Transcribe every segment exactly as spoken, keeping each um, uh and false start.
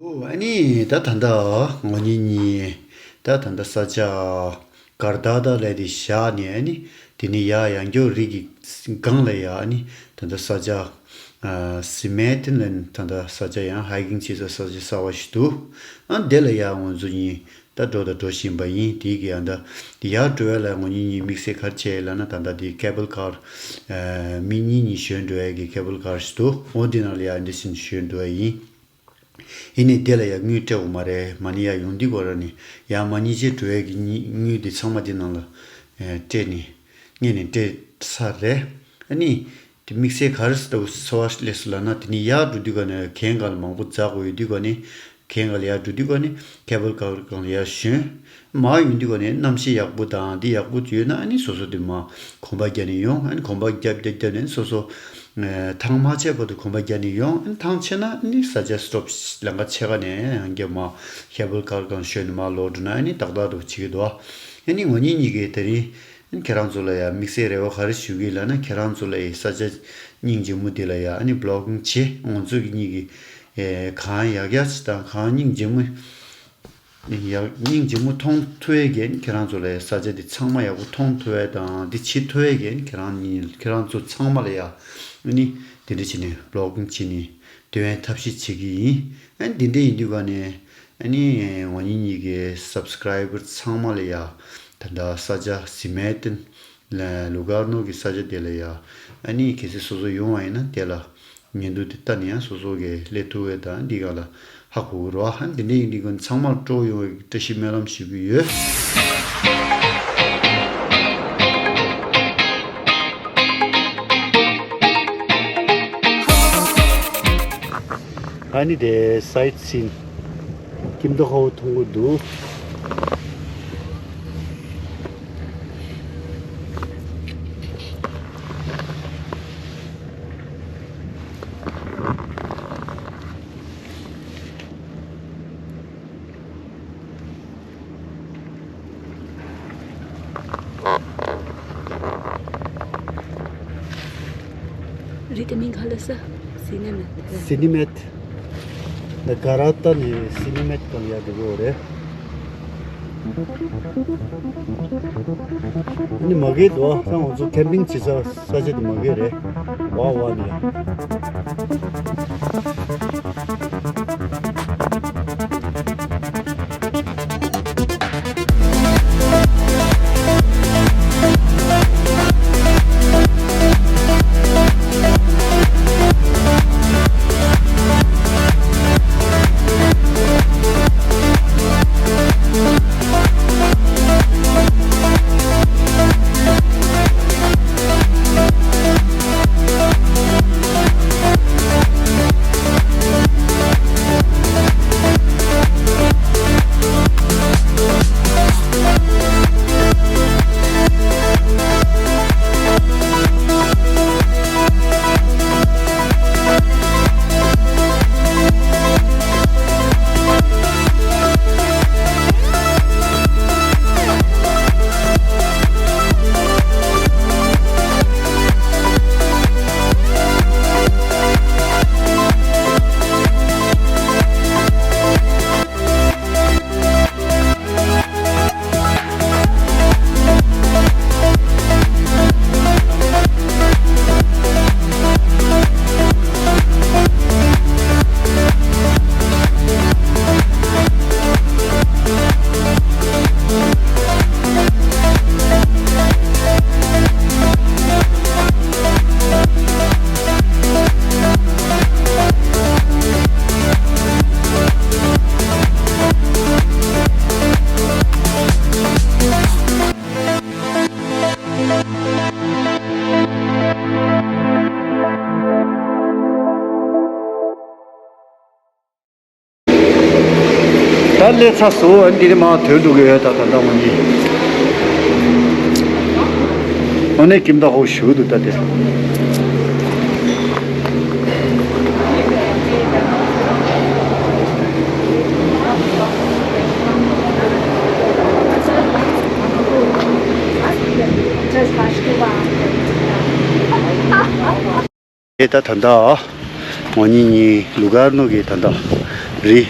ཨོ་ཨ་ནི་ད་ད་ལྟ་ངོ་གཉིས་གཉིས་ད་ད་ལྟ་ས་ཆ་གར་ད་ད་ལས་དེ་བཞག་ནས། ཨ་ནི་དེ་ནི་ཡ་ཡང་སྐྱོ་རིགས་ཀྱི་སྒང་ལ་ཡ། ཨ་ནི་ད་ལྟ་ས་ཆ་ཨ་སི་མེ་ཏན་ལན་ད་ལྟ་ས་ཆ་ཡང་ཧའི་ཀིང་བྱེད་ས་ས་ཆ་གསར་བ་ཞིག་འདུག་ཨ་དེ་ལ་ཡ་ང་ཚོ་གཉིས་ད་འགྲོ་ད་འགྲོ་བཞིན་པ་ཡིན། དེ་གི་ཡང་ད་དེ་ཡར་འགྲོ་བ་ལ་ངོ་གཉིས་གཉིས་དམིགས་བསལ་ག་རེ་བྱས་ལབ་ན། ད་ལྟ་དེ་ཁེ་བལ་ཀར་ཨ་མི་གཉིས་གཉིས་ཞོན་འགྲོ་ཡ་གི་ཁེ་བལ་ཀར་ཞིག་འདུག་འོ་དེ་ནང་ལ་ཡ་འདི་བཞིན་ཞོན་འགྲོ་ཡ་ཡིན། ཡིན་ནའི་དེ་ལ་ཡ་དངུལ་སྤྲད་དགོས་མ་རེད། མ་ཎི་ཡ་ཡོང་དུས་གོ་ར་ནི་ཡ་མ་ཎི་ཅེས་འགྲོ་ཡ་གི་གཉིས་དངུལ་དེ་ཚང་མ་དེ་ནང་ལ་ཨ་སྤྲད་ནི་སྔོན་ནས་སྤྲད་ཚར་རེད། ཨ་ནི་དེ་དམིགས་བསལ་ག་རེ་ལྟ་བུ་འཚོ་བ་སླེབས་སོང་ལབ་ན། དེ་ནི་ཡར་འགྲོ་དུས་ག་ནས་གན་ག་ལ་མང་པོ་འཛེག་དགོས་ཡོད་དུས་ག་ནས། གན་ག་ལ་ཡར་འགྲོ་དུས་ག་ནས་ཁེ་བལ་ཀར་སྒང་ལ་ཡར་ཞོན། མར་ཡོང་དུས་ག་ནས་གནམ་གཤིས་ཡག་པོ་དང་འདི་ཡག་པོ་ཡོད་ན། ཨ་ནི་སོ་སོ་དེ་མར་གོམ་པ་རྒྱག་ནས་ཡོང་། ཨ་ནི་གོམ་པ་རྒྱབ་རྒྱབ་རྒྱབ་ནས་སོ་སོ་ཨ་ཐང་མ་ཆད་བར་དུ་གོམ་པ་རྒྱག་ནས་ཡོང་། ཨ་ནི་ཐང་ཆད་ན་ཨ་ནི་ས་ཆ་སི་ཊོབ་ལམ་ཁ་ཕྱེད་ཀ་ནས་ཡང་བསྐྱར་མར་ཁེ་བལ་ཀར་སྒང་ཞོན་ནས་མར་ལོག་འགྲོ་ན་ཨ་ནི་ཏག་ཏག་འགྲོ་བྱེད་ཀྱི་འདུག་ཨ་ནི་ངོ་གཉིས་གཉིས་ཀྱིས་དེ་རིང་ཁྱེད་རང་ཚོ་ལ་ཡང་དམིགས་བསལ་རེ་བ་ག་རེ་ཞུ་གི་ལབ་ན། ཁྱེད་རང་ཚོ་ལ་ཡི་ས་ཆ་སྙིང་རྗེ་མོ་འདི་ལ་ཡ་ཨ་ནི་བི་ལོག་གིང་བྱེད། ང་ཚོ་གི་གཉིས་ཀྱི་ཨེ་གང་ཡག་ཡག་ཅིག་དང་གང་སྙིང་རྗེ་མོ་ཡག་སྙིང་རྗེ་མོ་མཐོང་ཐུབ་ཡས་ཀྱི་ཁྱེད་རང་ཚོ་ལ་ཡ་ས་ཆ་འདི་ཚང་མ་ཡག་པོ་མཐོང་ཐུབ་ཡས་དང་འདི་བྱེད་ཐུབ་ཡས་ཀྱི་ཁྱེད་རང་གཉིས་ཁྱེད་རང་ཚོ་ཚང་མ་ལ་ཡ་ཨ་ནི་དེ་འདྲ་བྱས་ནས་བི་ལོག་གིང་བྱེད་ནས་སྡོད་ཡས་ཐབས་ཤེས་བྱེད་ཀྱི་ཡིན། ཨ་འདི་འདྲ་ཡིན་དུས་ག་ནས་ཨ་ནི་ངོ་གཉིས་གཉིས་ཀྱི་སབ་སི་ཀ་རའི་བར་ཚང་མ་ལ་ཡ་ད་ལྟ་ས་ཆ་སི་མེ་ཏན་ལ་ལུ་གར་ནོ་གི་ས་ཆ་དེ་ལ་ཡ་ཨ་ནི་གལ་སྲིད་སོ་སོ་ཡོང་བ་ཡིན་ན་དེ་ལ་ཉིན་དུ་དེ་ལྟ་ནས་ཡང་སོ་སོ་གི་སླེབས་ཐུབ་པ་དང་འདི་ག་ལ་ཧ་གོ་གི་རེད་བ། ཨ་འདི་འདྲ་ཡིན་དུས་ག་ཚང་མར་སྤྲོ་ཡོང་བའི་བཀྲ་ཤིས་སྨོན་ལམ་ཞུ་གི་ཡོད། ཨ་ནི་དེ་སའིཊ་སིན་ཀིམ་ཏོ་ཁའོ་མཐོང་གི་འདུག་རི་དེ་མིང་ག་ལ་ས། སི་ནི་མེད། སི་ནི་མེད། ད་ག་ར་ཏ་ནས་སི་ནི་མེད་གང་ཡར་འགྲོ་གི་ཡོད་རེད། ཨ་ནི་མ་གི་འདུག་ཨ། ད་ང་ཚོ་ཁེམ་པིང་བྱེད་ས་ས་ཆ་དེ་མ་གི་རེད། ཝ་ཝ་ནས། ད་སླེབས་ཚར་སོང་། འདི་ནས་མར་ཐོན་འགྲོ་གི་ཡོད། ད་ད་ལྟ་ང་གཉིས་དངོས་གནས་ཀིམ་ཏོ་ཁའོ་ཞུ་འདུག་ད་དེ། ཨེ་ད་ད་ལྟ་ངོ་གཉིས་གཉིས་ལུ་གར་ནོ་གི་ད་ལྟ་རི་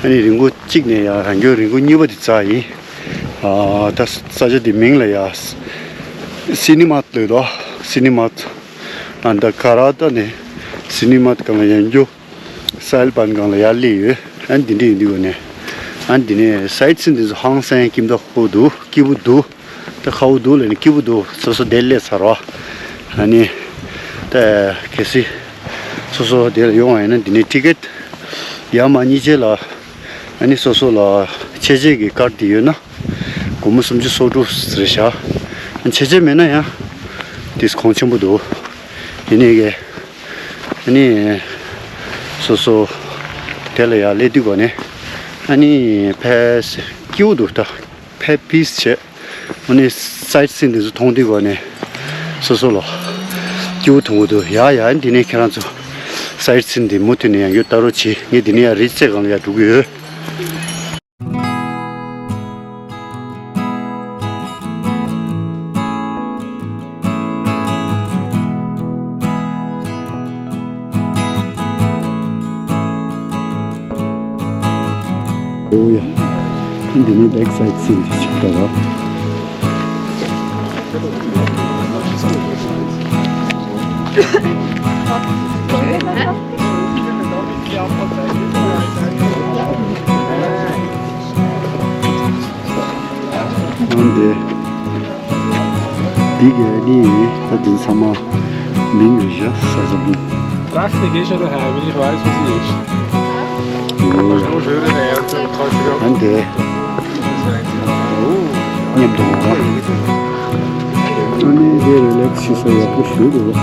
ཨ་ནི་རི་མགོ་གཅིག་ནས་ཡ་རང་སྐྱོང་རི་མགོ་གཉིས་པ་དེ་རྩ་ཡིན། ཨ་ད་ས་ཆ་དེ་མིང་ལ་ཡ་སི་ནི་མ་ལོས་དོ། སི་ནི་མ། ཨ་ད་ག་ར་ད་ནས་སི་ནི་མ་གང་ལ་ཡ་རང་སྐྱོང་སའིལ་བན་སྒང་ལ་ཡར་སླེབས་ཡོད། ཨ་འདི་འདྲ་ཡིན་དུས་ནས། ཨ་འདི་ནས་སའིཊ་སིན་འདི་ཚོ་ཧང་སང་སྐྱིད་མདོག་ཁ་པོ་འདུག་སྐྱིད་པོ་འདུག་ད་ཁ་པོ་འདུག་ལབ་ནས་སྐྱིད་པོ་འདུག་སོ་སོ་དེར་སླེབས་ཚར་བ། ཨ་ནི། ད་གལ་སྲིད་སོ་སོ་དེ་ལ་ཡོང་བ་ཡིན་ན་འདི་ནས་ཊི་ཀེ་ཊི་ཡར་མར་གཉིས་ཆ་ལ། ཨ་ནི་སོ་སོ་ལ་ཆད་ཆད་ཀྱི་ཀར་དེ་ཡོད་ན། སྒོར་མོ་སུམ་ཅུ་སོ་དྲུག་རེད་ཤག་ཆད་ཆད་མེད་ན་ཡང་། དེ་གོང་ཆེན་པོ་འདུག་ཡིན་ནའི་གི། ཨ་ནི། སོ་སོ། དེ་ལ་ཡར་སླེབས་དུས་གོ་ནས། ཨ་ནི་ཕལ་སྐྱིད་པོ་འདུག་ད། ཕལ་པིས་བྱས། ཨ་ནི་སའིཊ་སིན་འདི་ཚོ་མཐོང་དུས་གོ་ནས། སོ་སོ་ལ། སྐྱིད་པོ་མཐོང་གི་འདུག་ཡ་ཡ་འདི་ནས་ཁྱེད་རང་ཚོ། སའིཊ་སིན་འདི་མུ་མཐུད་ནས་ཡང་ཡོད་ལྟ་རོགས་བྱེད། ངས་འདི་ནས་ཡར་རི་རྩེ་སྒང་ལ་ཡར་འགྲོ་གི་ཡོད། ཨོ་ཡ། འདི་ནི་བེག་སའིཊ་སིན་ཅིག་ཞིག་འདུག་ག་འདི། འདི་ག་ནི་ད་འདི་ཚང་མ་མིང་རེད་ཤག་ས་ཆ་མིང་། Здравствуйте, гейша, да, Вилли Вайс, Вилли. ཨ་འདི། མཉམ་དུ་འོང་། ཨ་ནི་འདི་རི་ལེགས་བྱེད་ས་ཡག་པོ་ཞིག་འདུག་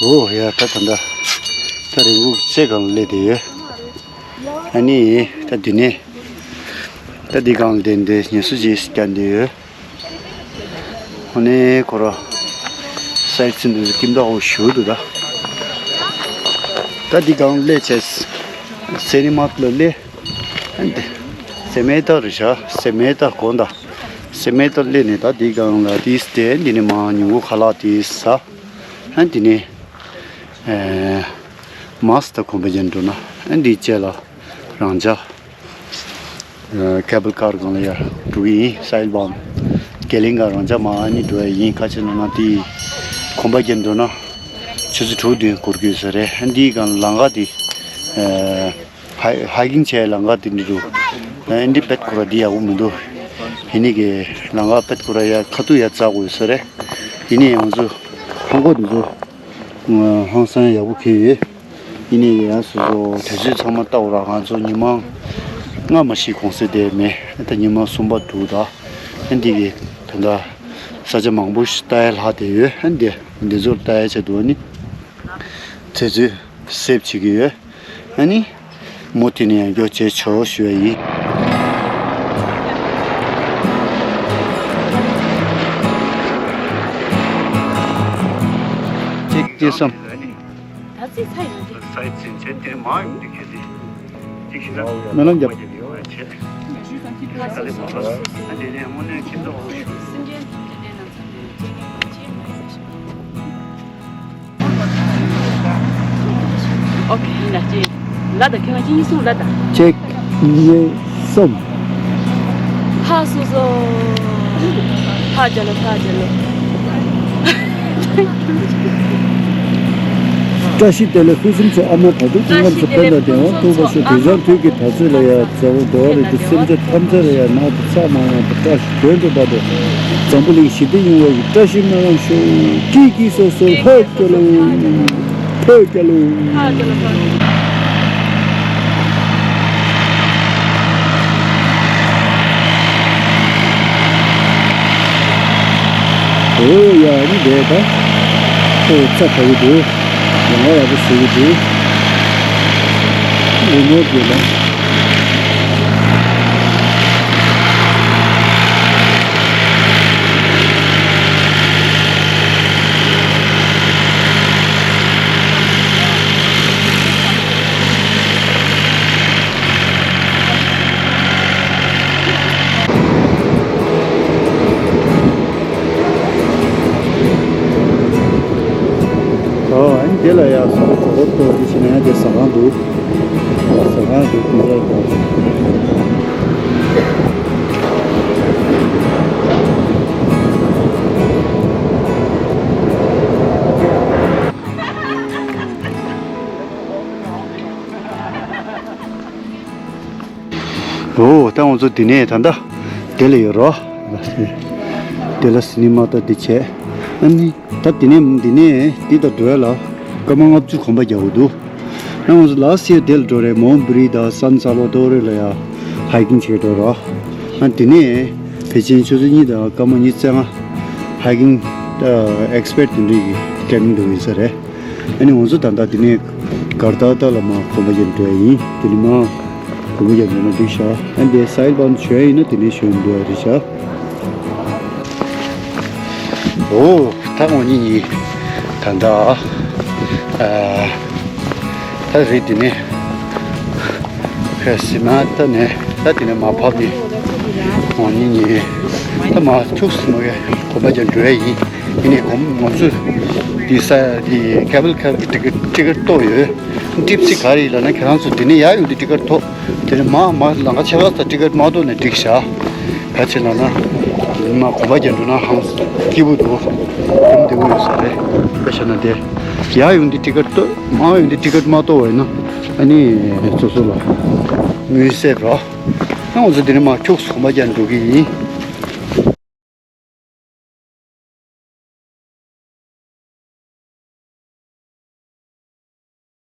འོ་ཡ། ད་ད་ད་ད་རི་བོ་རྩེ་སྒང་ལ་སླེབས་བསྡད་ཡོད། ཨ་ནི་ད་འདི་ནས་ད་འདི་སྒང་ལ་བསྡད་འདི་ངལ་གསོ་ཅིག་རྒྱག་འདོད་ཡོད། ཨ་ནི་ཁོ་ར་སའིཊ་སིན་འདི་ཚོ་ཀིམ་ད་འོ་ཞུ་འདུག་ད། ད་འདི་སྒང་ལ་སླེབས་བྱས་སེ་ནི་མར་ལ་སླེབས། ཨ་འདི་སེ་མེ་ད་རེད་ཤག་སེ་མེ་ད་དགོངས་དག་སེ་མེ་ད་སླེབས་ནས་ད་འདི་སྒང་ལ་དེ་བལྟས། འདི་ནས་མར་ཉིན་གུང་ཁ་ལག་དེ་ཟ། ཨ་འདི་ནས་ཨེ་མར་ད་གོམ་པ་རྒྱག་འགྲོ་ན། ཨ་འདི་བྱས་ལ་རང་འཇགས་ཨེ་ཀེ་བལ་ཀར་སྒང་ལ་ཡར་འགྲོ་གི་ཡིན། སའིལ་བམ་གེ་ལིང་ག་རང་འཇགས་མར་ཨ་ནི་འགྲོ་ཡ་ཡིན། ག་ཅི་ལབ་ན་དེ་གོམ་པ་རྒྱག་འགྲོ་ན་ཆུ་ཚོད་དྲུག་བདུན་འགོར་གྱི་ཡོད་ས་རེད། ཨ་འདི་སྒང་ལམ་ཁ་དེ་ཨེ་ཧའི་ཧའི་ཀིང་བྱས་ལམ་ཁ་དེ་འདི་འདུག་ཨ་འདི་དཔེ་ཁོ་ར་འདི་ཡག་པོ་མི་འདུག་ཡིན་ནའི་གི་ལམ་ཁ་དཔེ་ཁོ་ར་ཡ་ཁ་ཐུག་ཡ་འཛེག་དགོས་ཡོད་ས་རེད། ཡིན་ནའི་ང་ཚོ་ཧང་གོ་འདི་ཚོ་ཧང་སང་ཡག་པོ་འཁྱེར་ཡོད། ཡིན་ནའི་ཡང་སོ་སོ་དུས་ཚོད་ཚང་མ་ལྟ་བུ་ར་ང་ཚོ་ཉི་མ་ལྔ་མ་ཞིག་གུང་སེང་བསྡད་མེད། ད་ཉི་མ་གསུམ་པ་འདུག་ད་ཨ་འདི་གི་ད་ལྟ་ས་ཆ་མང་པོ་ཞིག་ལྟ་ཡ་ལྷག་བསྡད་ཡོད། ཨ་འདི་འདི་ཚོར་ལྟ་ཡ་ཆེད་དུ་ཨ་ནི་དུས་ཚོད་སེབ་བྱེད་ཀྱི་ཡོད། ཨ་ནི་མུ་མཐུད་ནས་ཡང་བསྐྱར་མཇལ་ཆོག་ཞུ་ཡ་ཡིན། གཅིག་གཅིག་གསུམ། ད་ཚིག་ཚ་ཡོང་གི། ཚ་ཡི་ཚིག་ཚེ་འདིར་མ་ཡོང་དུས་ཁྱེད་ཚེ་གཅིག་ཤི་ན་སྨོན་ལམ་རྒྱབ། ད་ཚིག་ཚ་ཡོང་གི། ཨ་དེ་ནས་དངོས་གནས་ཁྱིམ་ཚང་འོག་ཤོག་སེམས་ཅན་ཐམས་ཅད་བདེ་ན་མཚམས་ནས་སྐྱེ་ངན་ལས་ཞི་བ། ཨོ་ཁེ། ཡིན་ན་ཅི། ལ་དང་ཁྱེད་རང་གཅིག་གཉིས་གསུངས་ལ་དང་། གཅིག་གཉིས་གསུམ། ཧ་སོ་སོ། ཧ་ཇ་ལོ་ཧ་ཇ་ལོ། བཀྲ་ཤིས་བདེ་ལེགས་ཕུན་སུམ་ཚོགས། ཨ་མ་བག་ཕེབས་ཀུན་ཁམས་སུ་ཕན་དང་ལྡན་པ་ཐུགས་བར་ཤོག་དུས་བཟང་དུས་ཀྱི་དར་ཚུལ་ལ་ཡ་མཛའ་བོ་འགྲོ་བ་རིགས་དྲུག་སེམས་ཅན་ཐམས་ཅད་ལ་ཡ་ནག་དང་ཚ་མ་ཡོང་བར་བཀྲ་ཤིས་དོན་དུ་བར་དུ་འཛམ་བུ་གླིང་ཞི་བདེ་ཡོང་བའི་བཀྲ་ཤིས་སྨོན་ལམ་ཞུ། ཀི་ཀི་སོ་སོ་ལྷོད་སྐྱ་ལུ། ལྷོད་སྐྱ་ལུ། ཨོ་ཡ་ནི་དེ་ད། ཨོ་ཚ་ག་གི་འདུག་ཡང་ཡག་པོ་བཟོ་གི་འདུག་ལུས་ནོར་གྱི་ལ། ཨོ་ཨ་ནི་དེ་ལ་ཡ་སོ་སོ་གོ་སྐབས་ཏོག་ཙམ་ཞིག་ན་ཡང་དེ་ཟ་ཁང་འདུག་ཟ་ཁང་འདུག་དེ་འདྲ་དང་། འོ་ད་ང་ཚོ་འདི་ནས་ད་ལྟ་དེ་ལ་ཡོད་རོ། དེ་ལ་སི་ནི་མ་ད་འདི་བྱས། ཨ་ནི་ད་འདི་ནས་འདི་ནས་འདི་ད་འགྲོ་ཡ་ལ་སྐར་མ་ལྔ་བཅུ་གོམ་པ་རྒྱག་དགོས་འདུག་ཨ་ང་ཚོ་ལ་སི་ཡ་དེ་ལ་འགྲོ་རེད། མོན་བྷི་རི་དང་སན་སལ་ཝ་ཏོ་རེ་ལ་ཡ་ཧའི་ཀིང་བྱེད་འགྲོ་རོ། ཨ་འདི་ནས་ཕལ་ཆེར་ཆུ་ཚོད་གཉིས་དང་སྐར་མ་ཉི་ཤུ་རྩ་ལྔ་ཧའི་ཀིང་ཨེག་སི་པར་ཊི་དེ་འདྲ་གི་ཊེ་རེ་ནིང་འགྲོ་གི་ཡིན་ས་རེད། ཨ་ནི་ང་ཚོ་ད་ལྟ་འདི་ནས་གར་ད་ད་ལ་མ་གོམ་པ་རྒྱག་འགྲོ་ཡ་ཡིན། འདི་ནས་མ་གོམ་པ་རྒྱག་འགྲོ་ན་འགྲིག་ཤག་ཨ་འདི་སའིལ་བམ་བྱོན་ཡིན་ན་འདི་ནས་བྱོན་འགྲོ་ཡ་རེད་ཤག་འོ་ད་ངོ་གཉིས་གཉིས་ད་ད་ཨ་ད་རེད། འདི་ནས་ཕེ་སི་མ་ད་ནས་ད་འདི་ནས་མ་ཕབ་ནས་ངོ་གཉིས་གཉིས་ད་མ་ཐུག་སི་མ་གོམ་པ་རྒྱག་འགྲོ་ཡ་ཡིན། དེ་ནས་ང་ང་ཚོས་འདི་ས་འདི་ཀེ་བལ་ཀར་གི་ཊི་ཀེ་ཊི་ཀེ་ཊི་བཏོག་ཡོད། ཊིབ་སི་ག་རེ་ཡིན་ལབ་ན་ཁྱེད་རང་ཚོ་འདི་ནས་ཡར་ཡོང་དུས་ཊི་ཀེ་ཊི་ཐོབ། དེ་ནས་མར་མར་ལམ་ཁ་ཕྱེད་ཀ་ཙམ་ཊི་ཀེ་ཊི་མ་བཏོག་ནས་འགྲིག་ཤག་ག་ཅི་ལབ་ན་མར་གོམ་པ་རྒྱག་འགྲོ་ན་ཧང་སྐྱིད་པོ་འདུག་སྒོམ་བདེ་པོ་ཡོད་ས་རེད། དཔེ་བཞག་ན་དེ་ཡར་ཡོང་དུས་ཊི་ཀེ་ཊི་བཏོག་མར་ཡོང་དུས་ཊི་ཀེ་ཊི་མ་བཏོག་པ་ཡིན་ན་ཨ་ནི་སོ་སོ་ལ་དངུལ་བསད་རོགས། ང་ཚོ་འདི་ནས་མར་ཁྱུག་ཙམ་གོམ་པ་རྒྱག་འགྲོ་གི་ཡིན།